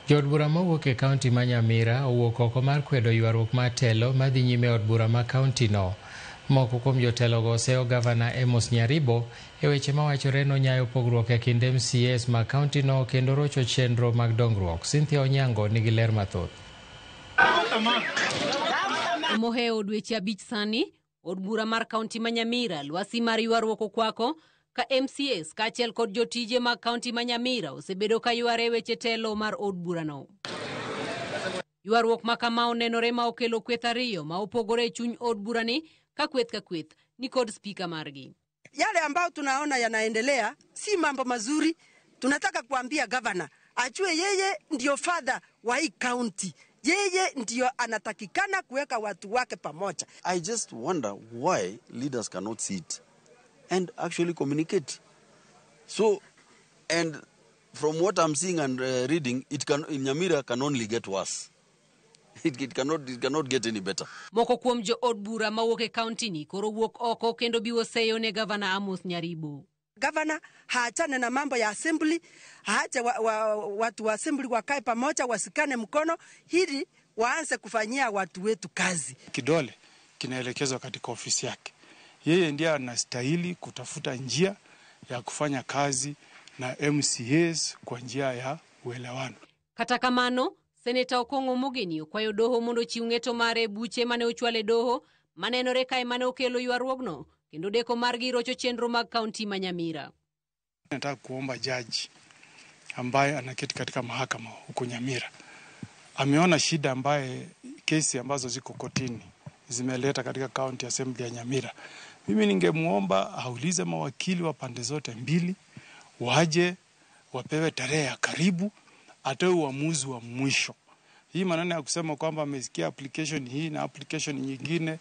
Jood bura mawuok e kaunti ma Nyamira owuok oko mar kwedo ywaruok mar telo madhi nyime e od bura ma kaunti no. Moko kuom jotelogo oseyo gavana Amos Nyaribo e weche mawachore nonyayo pogruok e kind MCAs ma kaunti no kendo rocho chenro mag dongruok. Cynthia Onyango nigi ler mathoth. Mohewo dweche 5 sani, od bura mar kaunti ma Nyamira lwasi mar ywaruok okwako ka MCAs kaachiel kod jotije mag kaunti ma Nyamira osebedo ka yware weche telo mar od burano. Ywaruok ma kama onenore ma okelo kweth ariyo ma opogore e chuny od burani ka kweth ka kweth ni kod spika margi. Yale ambayo tunaona yanaendelea si mambo mazuri. Tunataka kuambia gavana ajue yeye ndio father wa hii county, yeye ndio anatakikana kuweka watu wake pamoja. I just wonder why leaders cannot sit and actually communicate. So, and from what I'm seeing and reading, it can in Nyamira can only get worse. It cannot get any better. Moko kuom jo od bura mawuok e kaunti ni koro wuok oko kendo biwo seyo ne gavana Amos Nyaribo. Gavana haachane na mambo ya assembly, aache watu wa assembly wakae pamoja, washikane mkono ili waanze kufanyia watu wetu kazi. Kidole kinaelekezwa katika ofisi yake. Yeye ndiye anastahili kutafuta njia ya kufanya kazi na MCAs kwa njia ya uelewano. Kata kamano, Seneta Okong'o Mogeni okwayo doho mondo ochiw ng'eto mare e buche mane ochwal e doho manenore kae mane okelo ywaruogno kendo deko margi rocho chenro mag kaunti ma Nyamira. Nataka kuomba jaji ambaye anaketi katika mahakama huko Nyamira ameona shida ambaye kesi ambazo ziko kotini zimeleta katika county assembly ya Nyamira. Mimi ningemwomba aulize mawakili wa pande zote mbili waje wapewe tarehe ya karibu, atoe uamuzi wa mwisho. Hii maneno ya kusema kwamba amesikia application hii na application nyingine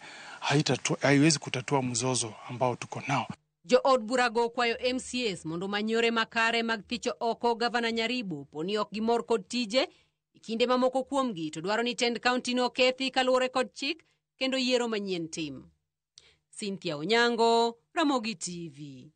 haiwezi kutatua mzozo ambao tuko nao. Jo od burago okwayo MCAs mondo omany yore makare mag thicho oko gavana Nyaribo poni ok gimor kod tije e kinde mamoko kuomgi to dwaro ni tend kaunti no okethi kaluwore kod chik kendo yiero manyien tim. Cynthia Onyango, Ramogi TV.